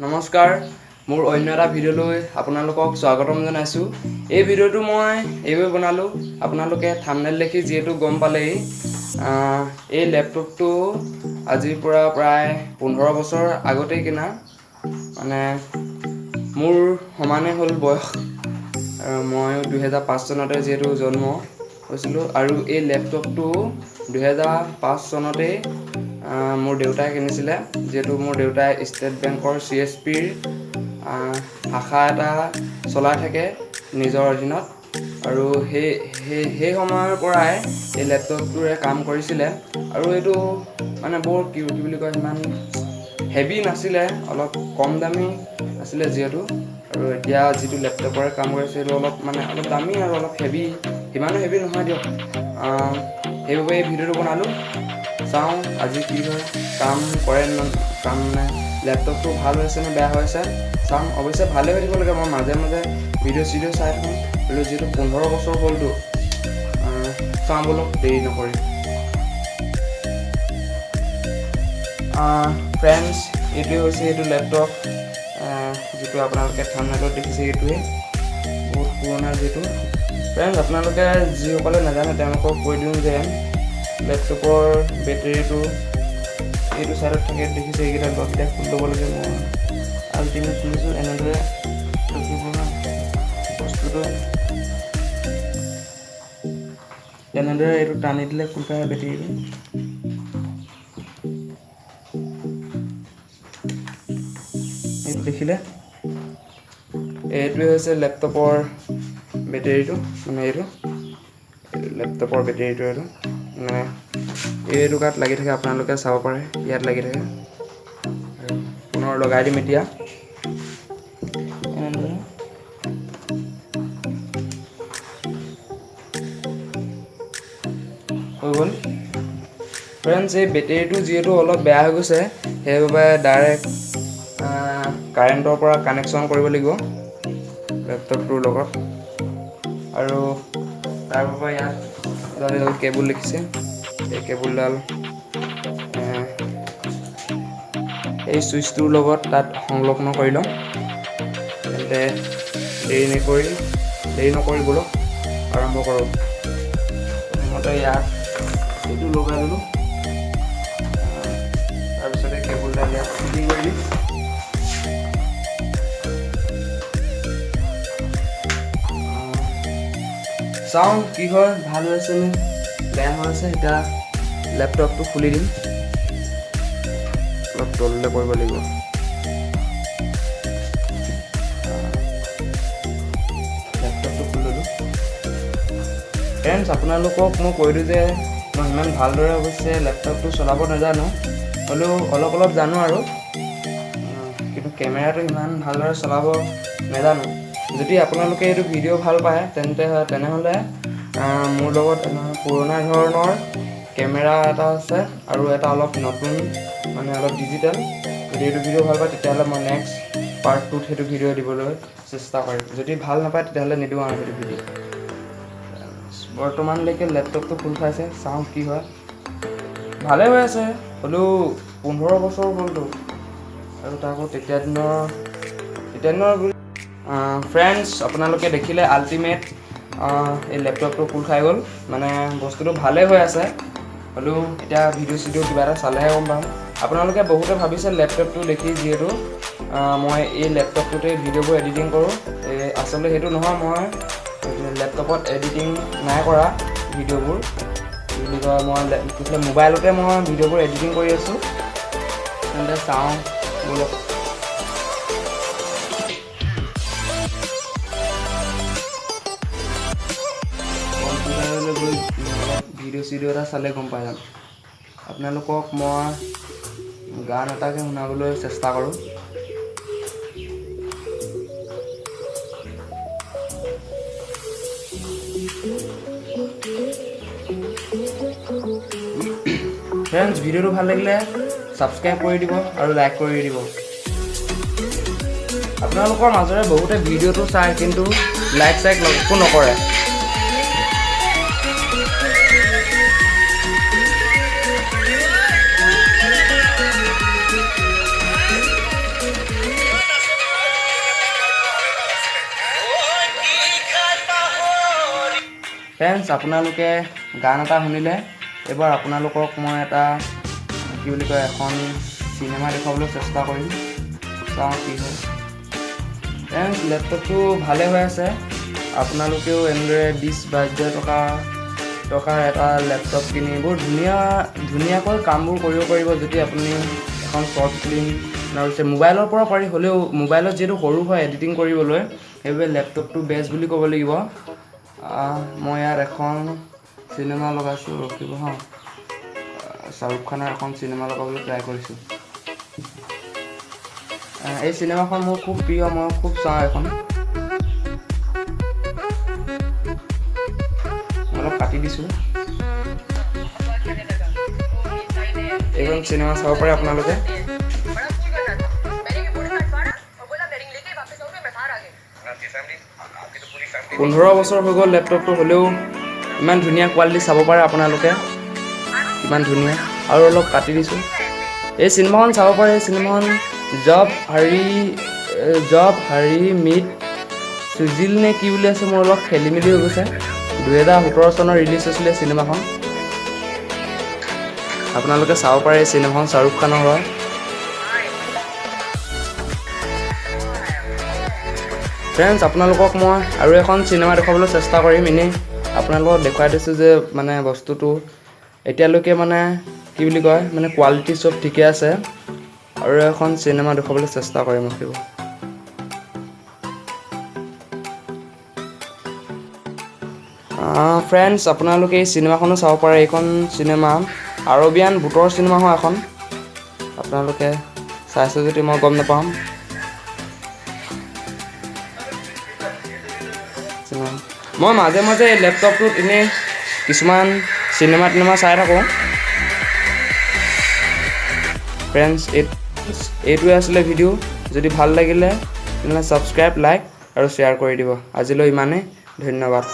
নমস্কাৰ, মোৰ অন্য এটা ভিডিঅ'লৈ আপোনালোকক স্বাগতম জনাইছোঁ। এই ভিডিঅ'টো মই এইবাবে বনালোঁ, আপোনালোকে থাম্বনেইল দেখি যিহেতু গম পালেই, এই লেপটপটো আজিৰ পৰা প্ৰায় 15 বছৰ আগতেই কিনা, মানে মোৰ সমানে হ'ল বয়স। আৰু ময়ো 2005 চনতে যিহেতু জন্ম হৈছিলোঁ আৰু এই লেপটপটো 2005 চনতেই মোৰ দেউতাই কিনিছিলে। যিহেতু মোৰ দেউতাই ষ্টেট বেংকৰ চিএছপিৰ শাখা এটা চলাই থাকে নিজৰ অধীনত আৰু সেই সেই সেই সময়ৰ পৰাই এই লেপটপটোৰে কাম কৰিছিলে। আৰু এইটো মানে বৰ কি কি বুলি কয়, সিমান হেভি নাছিলে, অলপ কম দামী আছিলে যিহেতু। আৰু এতিয়া যিটো লেপটপৰে কাম কৰিছে, সেইটো অলপ মানে অলপ দামী আৰু অলপ হেভি, সিমানো হেভি নহয় দিয়ক। সেইবাবে এই ভিডিঅ'টো বনালোঁ। চাওঁ আজি কি হয়, কাম কৰে কাম মানে লেপটপটো ভাল হৈছে নে বেয়া হৈছে চাম। অৱশ্যে ভালেই হৈ থাকিব লাগে, মই মাজে মাজে ভিডিঅ' চিডিঅ' চাই থাকোঁ। হ'লেও যিহেতু 15 বছৰ হ'লতো, চাওঁ ব'লক দেৰি নকৰি। ফ্ৰেণ্ডছ, এইটোৱে হৈছে এইটো লেপটপ, যিটো আপোনালোকে থাম্বনেইলত দেখিছে, এইটোৱে বহুত পুৰণা যিটো। ফ্ৰেণ্ডছ, আপোনালোকে যিসকলে নাজানে তেওঁলোকক কৈ দিওঁ যে লেপটপৰ বেটেৰীটো এইটো ছাইডত থাকে, দেখিছে এইকেইটা লককেইটা খুলি ল'ব লাগে। মই আল্টিমেট খুলিছোঁ এনেদৰে, ৰখিব বস্তুটো এনেদৰে এইটো টানি দিলে খোল খায় বেটেৰীটো। এইটো দেখিলে, এইটোৱে হৈছে লেপটপৰ বেটেৰীটো, মানে এইটো লেপটপৰ বেটেৰীটো, এইটো মানে এই টুকাত লাগি থাকে, আপোনালোকে চাব পাৰে ইয়াত লাগি থাকে। আৰু পুনৰ লগাই দিম এতিয়া এনেদৰে। হৈ গ'ল ফ্ৰেণ্ডছ। এই বেটেৰীটো যিহেতু অলপ বেয়া হৈ গৈছে, সেইবাবে ডাইৰেক্ট কাৰেণ্টৰ পৰা কানেকশ্যন কৰিব লাগিব লেপটপটোৰ লগত। আৰু তাৰ বাবে ইয়াত এডাল এডাল কেবুল দেখিছে, এই কেবুলডাল এই চুইচটোৰ লগত তাত সংলগ্ন কৰি ল'ম। তেন্তে দেৰি নকৰি ব'লক আৰম্ভ কৰোঁ। প্ৰথমতে ইয়াত এইটো লগাই ল'লোঁ, তাৰপিছতে কেবুলডাল ইয়াত ফিটিং কৰি দিম। চাওঁ কি হয়, ভাল হৈছে নে বেয়া হৈ আছে। এতিয়া লেপটপটো খুলি দিম, অলপ তললৈ কৰিব লাগিব। লেপটপটো খুলি ল'লোঁ। ফ্ৰেণ্ডছ, আপোনালোকক মই কৈ দিওঁ যে মই সিমান ভালদৰে অৱশ্যে লেপটপটো চলাব নাজানো, হ'লেও অলপ অলপ জানো আৰু, কিন্তু কেমেৰাটো সিমান ভালদৰে চলাব নাজানো। যদি আপোনালোকে এইটো ভিডিঅ' ভাল পায় তেন্তে তেনেহ'লে মোৰ লগত পুৰণা ধৰণৰ কেমেৰা এটা আছে আৰু এটা অলপ নতুন, মানে অলপ ডিজিটেল। যদি এইটো ভিডিঅ' ভাল পায় তেতিয়াহ'লে মই নেক্সট পাৰ্ট টুত সেইটো ভিডিঅ' দিবলৈ চেষ্টা কৰিম। যদি ভাল নাপায় তেতিয়াহ'লে নিদিওঁ আৰু সেইটো ভিডিঅ'। বৰ্তমানলৈকে লেপটপটো খোল খাইছে, চাওঁ কি হয়। ভালেই হৈ আছে, হ'লেও 15 বছৰ হ'লতো আৰু তাকো তেতিয়া দিনৰ বুলি। ফ্ৰেণ্ডছ, আপোনালোকে দেখিলে আল্টিমেট এই লেপটপটো খোল খাই গ'ল, মানে বস্তুটো ভালেই হৈ আছে। হ'লেও এতিয়া ভিডিঅ' চিডিঅ' কিবা এটা চালেহে গম পাম। আপোনালোকে বহুতে ভাবিছে লেপটপটো দেখি যিহেতু মই এই লেপটপটোতে ভিডিঅ'বোৰ এডিটিং কৰোঁ, এই আচলতে সেইটো নহয়, মই লেপটপত এডিটিং নাই কৰা ভিডিঅ'বোৰ, কি বুলি কয়, মই মোবাইলতে মই ভিডিঅ'বোৰ এডিটিং কৰি আছোঁ। তেন্তে চাওঁ ব'লক। কম্পিউটাৰলৈ গৈ অলপ ভিডিঅ' চিডিঅ' এটা চালে গম পাই যাম। আপোনালোকক মই গান এটাকে শুনাবলৈ চেষ্টা কৰোঁ। ফ্ৰেণ্ডছ, ভিডিঅ'টো ভাল লাগিলে ছাবস্ক্ৰাইব কৰি দিব আৰু লাইক কৰি দিব। আপোনালোকৰ মাজৰে বহুতে ভিডিঅ'টো চায় কিন্তু লাইক চাইক একো নকৰে। ফ্ৰেণ্ডছ, আপোনালোকে গান এটা শুনিলে। এইবাৰ আপোনালোকক মই এটা কি বুলি কয় এখন চিনেমা দেখুৱাবলৈ চেষ্টা কৰিম, চাওঁ কি হয়। ফ্ৰেণ্ডছ, লেপটপটো ভালে হৈ আছে। আপোনালোকেও এনেদৰে 20-22 হাজাৰ টকাৰ এটা লেপটপ কিনি বৰ ধুনীয়াকৈ কামবোৰ কৰিব পাৰিব। যদি আপুনি এখন শ্বৰ্ট ফিল্ম বনাইছে, মোবাইলৰ পৰা পাৰি, হ'লেও মোবাইলত যিহেতু সৰু হয় এডিটিং কৰিবলৈ, সেইবাবে লেপটপটো বেষ্ট বুলি ক'ব লাগিব। মই ইয়াত এখন চিনেমা লগাইছোঁ, ৰখিব হা, শ্বাহৰুখ খানৰ এখন চিনেমা লগাবলৈ ট্ৰাই কৰিছোঁ। এই চিনেমাখন মোৰ খুব প্ৰিয়, মই খুব চাওঁ এখন। অলপ কাটি দিছোঁ। এইখন চিনেমা চাব পাৰে আপোনালোকে। 15 বছৰ হৈ গ'ল লেপটপটো, হ'লেও ইমান ধুনীয়া কোৱালিটি, চাব পাৰে আপোনালোকে কিমান ধুনীয়া। আৰু অলপ কাটি দিছোঁ। এই চিনেমাখন চাব পাৰে। এই চিনেমাখন জব হাৰি মিট সুজিল নে কি বুলি আছে, মোৰ অলপ খেলি মেলি হৈ গৈছে। 2017 চনত ৰিলিজ হৈছিলে চিনেমাখন। আপোনালোকে চাব পাৰে এই চিনেমাখন, শ্বাহৰুখ খানৰ হয়। ফ্ৰেণ্ডছ, আপোনালোকক মই আৰু এখন চিনেমা দেখুৱাবলৈ চেষ্টা কৰিম। এনেই আপোনালোকক দেখুৱাই দিছোঁ যে মানে বস্তুটো এতিয়ালৈকে মানে কি বুলি কয় মানে কোৱালিটি চব ঠিকে আছে। আৰু এখন চিনেমা দেখুৱাবলৈ চেষ্টা কৰিম, ৰখিব। ফ্ৰেণ্ডছ, আপোনালোকে এই চিনেমাখনো চাব পাৰে। এইখন চিনেমা আৰবিয়ান ভূতৰ চিনেমা হয় এখন। আপোনালোকে চাইছে যদি মই গম নাপাম। মই মাজে মাজে এই লেপটপটোত এনেই কিছুমান চিনেমা টিনেমা চাই থাকোঁ। ফ্ৰেণ্ডছ, এইটোৱে আছিলে ভিডিঅ'। যদি ভাল লাগিলে তেনেহ'লে ছাবস্ক্ৰাইব, লাইক আৰু শ্বেয়াৰ কৰি দিব। আজিলৈ ইমানেই, ধন্যবাদ।